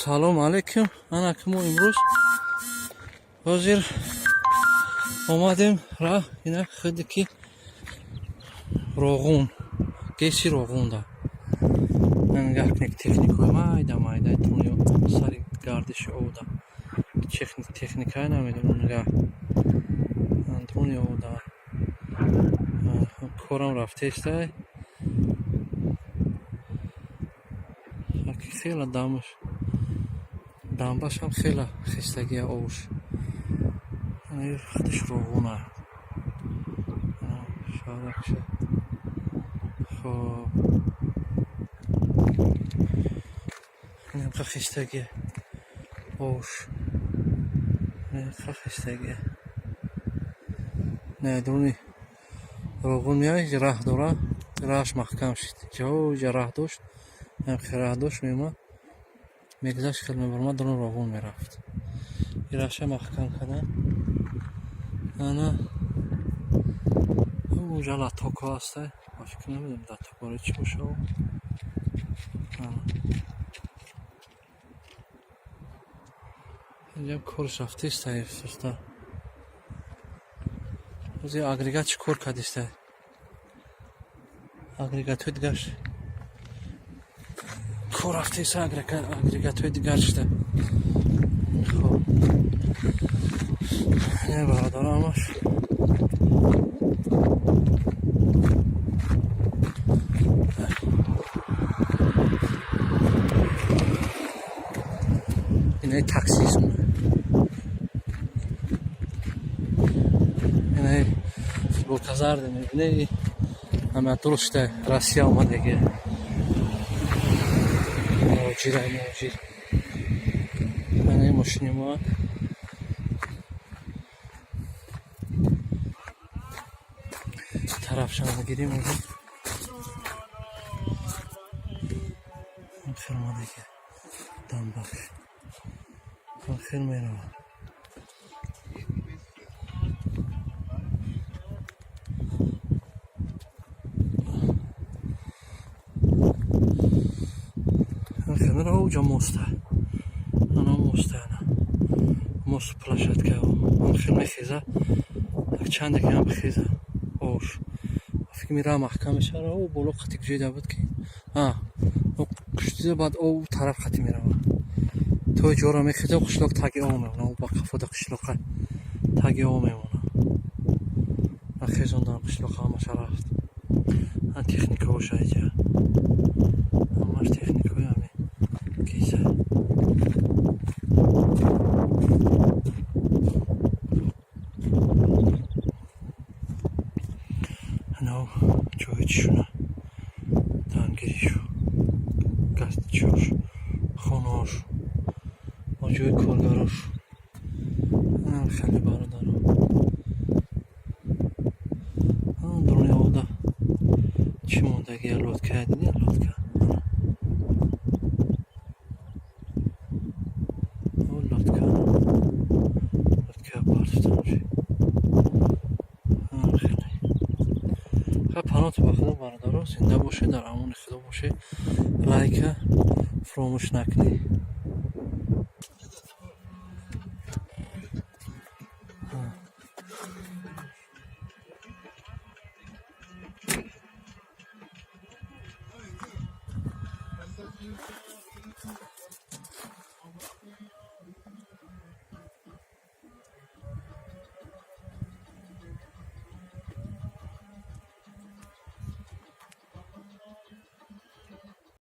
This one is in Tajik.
Салом алейкум. Ана ки мо имрӯз ҳозир омадем ра ина худи ки Роғун, ГЭСи Роғунда. Нигоҳ кунед, техникаи майда майда дунё сари гардиши овда. Техникае намедонам, нигоҳ дуни овда корам рафтестай. Хела дамаш дамбашам хела хестагия овш. Худиш Роғуна шаҳракша. Хоб, инамқа хестагия овш, инамқа хестагия. Дуни Роғун меяй, раҳ дора, раҳаш маҳкам шид. Ҷо раҳ дошт, раҳ дошт, меомад, мегузашт, хел мебаромад, дуни Роғун мерафт. Ираша маҳкам кардан. Ана унҷа латоко ҳастай. Ма фикр намедонам, латок барои чӣ боша. Инҷам корш рафтестай суста. Ҳозир агрегат чӣ кор кардистай? Агрегатҳои дигарш кор рафтеса, агрегатҳои дигар шуда. Хоб, ин бародаро ҳамаш инаи таксизм, инаи футболка зарде мебинӣ, ҳама дуруст шуда, Россия омадаги, муҳоҷир, ай муҳоҷир. Анаи мошини мо тарафшам гирим. Ҳозир хел омадаги дамбаш хел меравад. Хел мерава. Уҷа моста, ана моста, ана мост, площадка. Хел мехеза, чанде ки ҳам бихеза ош, фикр мера маҳкам мешава. О, боло қати куҷоида буд ки куштида, баъд об тараф қати мерава, то ҷора мехеза, қишлоқ таги об мемона, ба қафода қишлоқа таги об мемона. Хезондан қишлоқа ҳамаша рафт. Техникаоша иҷа ҳамаш техникаи ҳами киса. Анав ҷои чишуна, дангиришу, гастчиош, хонаош, ҷои коргарош. Хеле бародаро, дуруни овда чӣ мондагия? Лодка диди, лодка, лодка, лодка партофтанши. Хеле паноҳ ба Худо, бародаро, зинда бошед, дар амони Худо бошед, лайка фуромӯш накунед.